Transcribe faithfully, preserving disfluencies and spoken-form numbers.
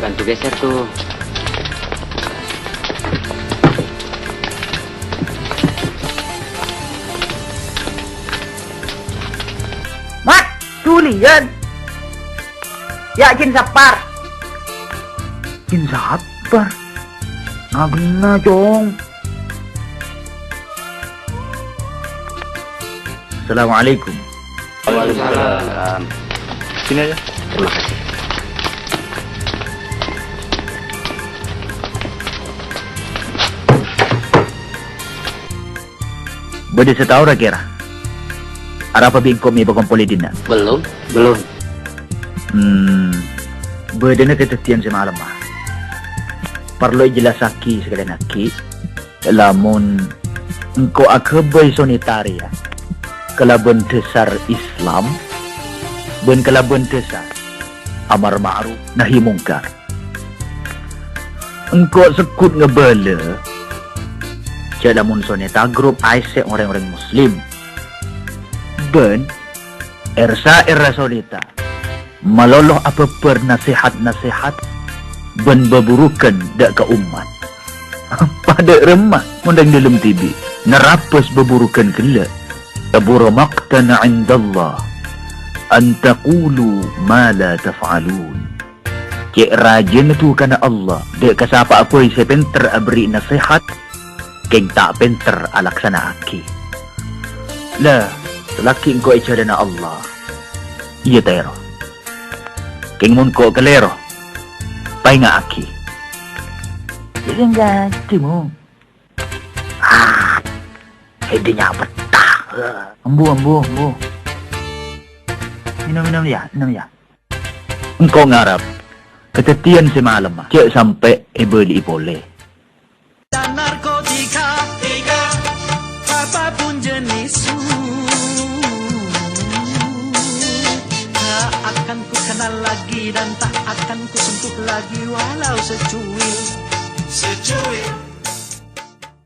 Bantu geser tuh. Mat, duliyan. Ya, jin sapar. Jin sapar? Ngagenna, Cong. Assalamualaikum. Waalaikumsalam. Sini aja. Terima kasih. Bâdâ sè tao ra kèra? Arapa bi' engko' mè' èpakompol è dinna'? Belum, belum. Hmm, bâdâna kadhâddhiyân sè malemma. Parlo èjellassaghi sakalèyan aghi'. Lamon engko' aghâbây sonèta rèya kalabân dhâsar Islam bân kalabân dhâsar amar ma'ruf nahi mongkar. Engko' segghut ngabâlâ, jhâ' lamon sonèta grup aèssè rèng-orèng Muslim. Bân Èr-saèr sonèta malolo abhâbhâr nasèhat-nasèhat bân bhâburughân dâ' ka ommat. Padâ remma mon rèng dâlem dhibi' narabâs bhâburughân ghellâ'. Kabura maqtan 'indallah an taqulu ma la taf'alun. Cè' rajâna dhukana Allah dâ' ka sapa'a bhâi sè pènter aberri' nasèhat, kèng ta' pènter alaksana'aghi. La, salaghi engko' è jhâlânna Allah, iyâ tèro. Kèng mon ko' kalèro, paènga'aghi. Jhâ' dhâddhi, Mo. Ah, èdhi nyapetta. Embu, embu, embu. Minum, minum, yâ, minum, yâ. Engko' ngarep kadhâddhiyân sè malemma jhâ' sampè' èbâli'i polè. Dan narkotika, apapun jenis, tak akan ku kenal lagi dan tak akan ku sentuh lagi walau secuil. Secuil.